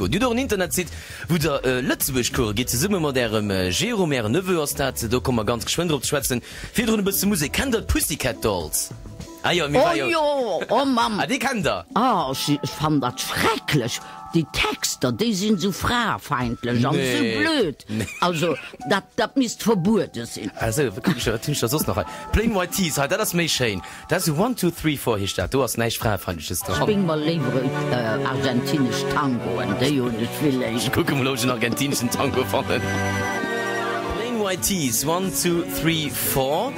goen. Dir hutt och en Internetsite, wou der Lëtzebuerg Course gitt, zesumme mat ärem Jérôme, ären Neveu ass dat, do komme mer ganz geschwënn drop ze schwätzen. Virdrun e bësse Musek. Kennt der d'Pussycat Dolls? Ah jo, mir war jo. Oh jo, oh Mamm. Ah, déi kennt der? Ah, ech fannen dat schrecklech. Déi Texter, déi sinn esou fraefeindlech an esou blöd. Also, dat, dat misst verbuede sinn. Ah esou, kuck ech, wat hunn ech da soss nach hei? Plain White T's, hei, dat ass méi schéin. Dat ass One, Two, Three, Four heescht dat. Do ass näischt Fraefeindleches dran. Spéng mer léiwer argentinesch Tangoen, déi hunn ech vill léiwer. Ech kucke mol, ob ech en argentineschen Tango fannen. Plain White T's, One, Two, Three, Four.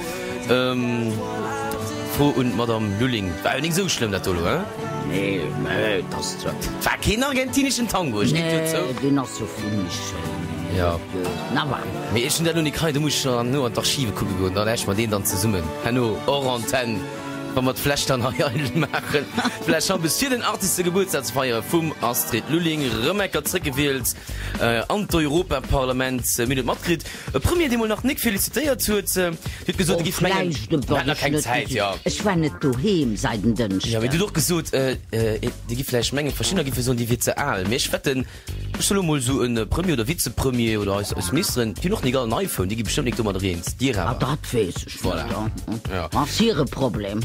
Fro un d'Madame Lulling. War jo nik esou schlëmm dat do elo, hein? Nee, nee, et ass zwar. War keen argentineschen Tango, ech ginn et jo zou. Nee, deen ass jo vill méi schéin. Jo. Na wa. Mee ech hunn dat elo nik hei, do muss ech dann no an d'Archive kucke goen, da läsche mer deen dann zesummen herno hors antenne, wa mer d'Fläsch dann hei eidel maachen. D'Fläsch Schampes fir den 80. Gebuertsdag ze feiere vum Astrid Lulling, rëm enker zréckgewielt an d'Europaparlament. Mir hunn et matkritt. E Premier, dee mol nach nik felicitéiert huet, huet gesot, e giff mengen, mir hat nach keng Zäit, jo. Ech war net doheem seit en Dënschden. Jo, mee du hutt och gesot, Dir giff vläicht mengen, verschiddener giffe soen, Dir wiert ze al. Mee ech wetten, ech soe lo mol esou e Premier oder Vizepremier oder eis eis Ministeren, déi hunn och nik all en iPhone, déi gi bestëmmt nik domadder eens. Dir awer. Ah, dat weess ech net. Voilà. Jo. Ass hire Problem.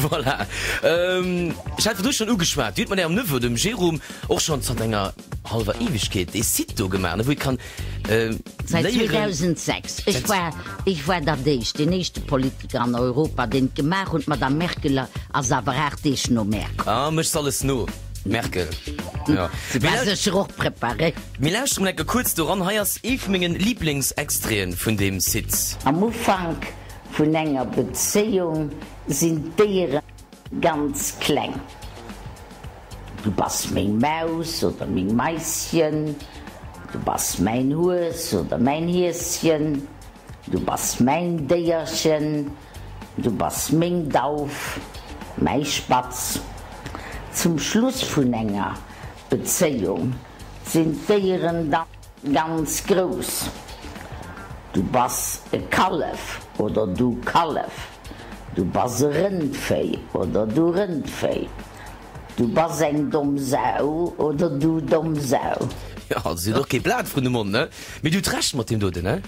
Voilà. Ech hat virdru schonn ugeschwat, Dir hutt mat Ärem Neveu, dem Jérôme, och schonn zanter enger hallwer Ewegkeet dee Site do gemaach, ne, wou ee kann Säit léieren. 2006. Ech war, ech war dat éischt, deen éischte Politiker an Europa, deen et gemaach huet. D'Madame Merkel ass awer 8 Deeg no mär komm. Ah, méchs alles no, Merkel. Jo. Si war sécher och preparéiert. Mir lauschteren mol enke kuerz doran. Hei ass ee vu mengen Liblingsextraiten vun deem Site. Am Ufank vun enger Bezéiung sinn d'Déiere ganz kleng. Du bass meng Maus oder meng Maischen, du bass mäin Hues oder mäin Hieschen, du bass mäin Déierchen, du bass meng Dauf, mäi Spatz. Zum Schluss vun enger Bezéiung sinn d'Déieren da ganz grouss. Du bass e Kallef oder du Kallef, du bass e Rëndvéi oder du Rëndvéi. Du bass eng domm Sau oder du domm Sau. Jo, also si huet och kee Blat vrun de Mond, ne? Mee du hutt Recht mat deem doten, ne?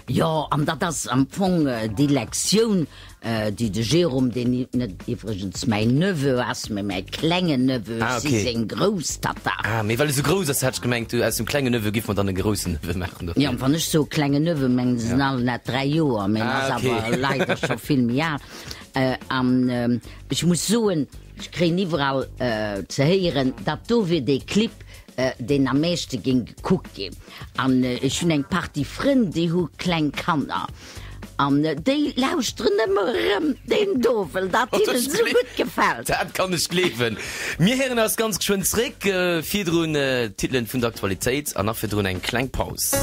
Jo, an dat ass am Fong déi Lektioun, déi de Jérôme, deen net iwwregens mäin Neveu ass, mee mäi klengen Neveu, ech si seng Grousstatta. Ah, mee well e sou grouss ass, hat ech gemengt, du, aus dem klengen Neveu giff mer dann e groussen Neveu maachen dofir. Jo, wann ech soe klengen Neveu, mengen se sinn all net 3 Joer, mee en ass awer leider scho vill méi al. An ech muss soen, Ech kréien iwwerall ze héieren, dat do wier dee Clip, deen am meeschte géing gekuckt ginn. An ech hunn eng Partie Frënn, déi hu kleng Kanner. An déi lauschteren ëmmer erëm deen do, well dat hinnen esou gutt gefält. Dat kann ech gleewen. Mir héieren eis ganz geschwënn zréck. Virdrun d'Titelen vun der Aktualitéit an nach virdrun eng kleng Paus.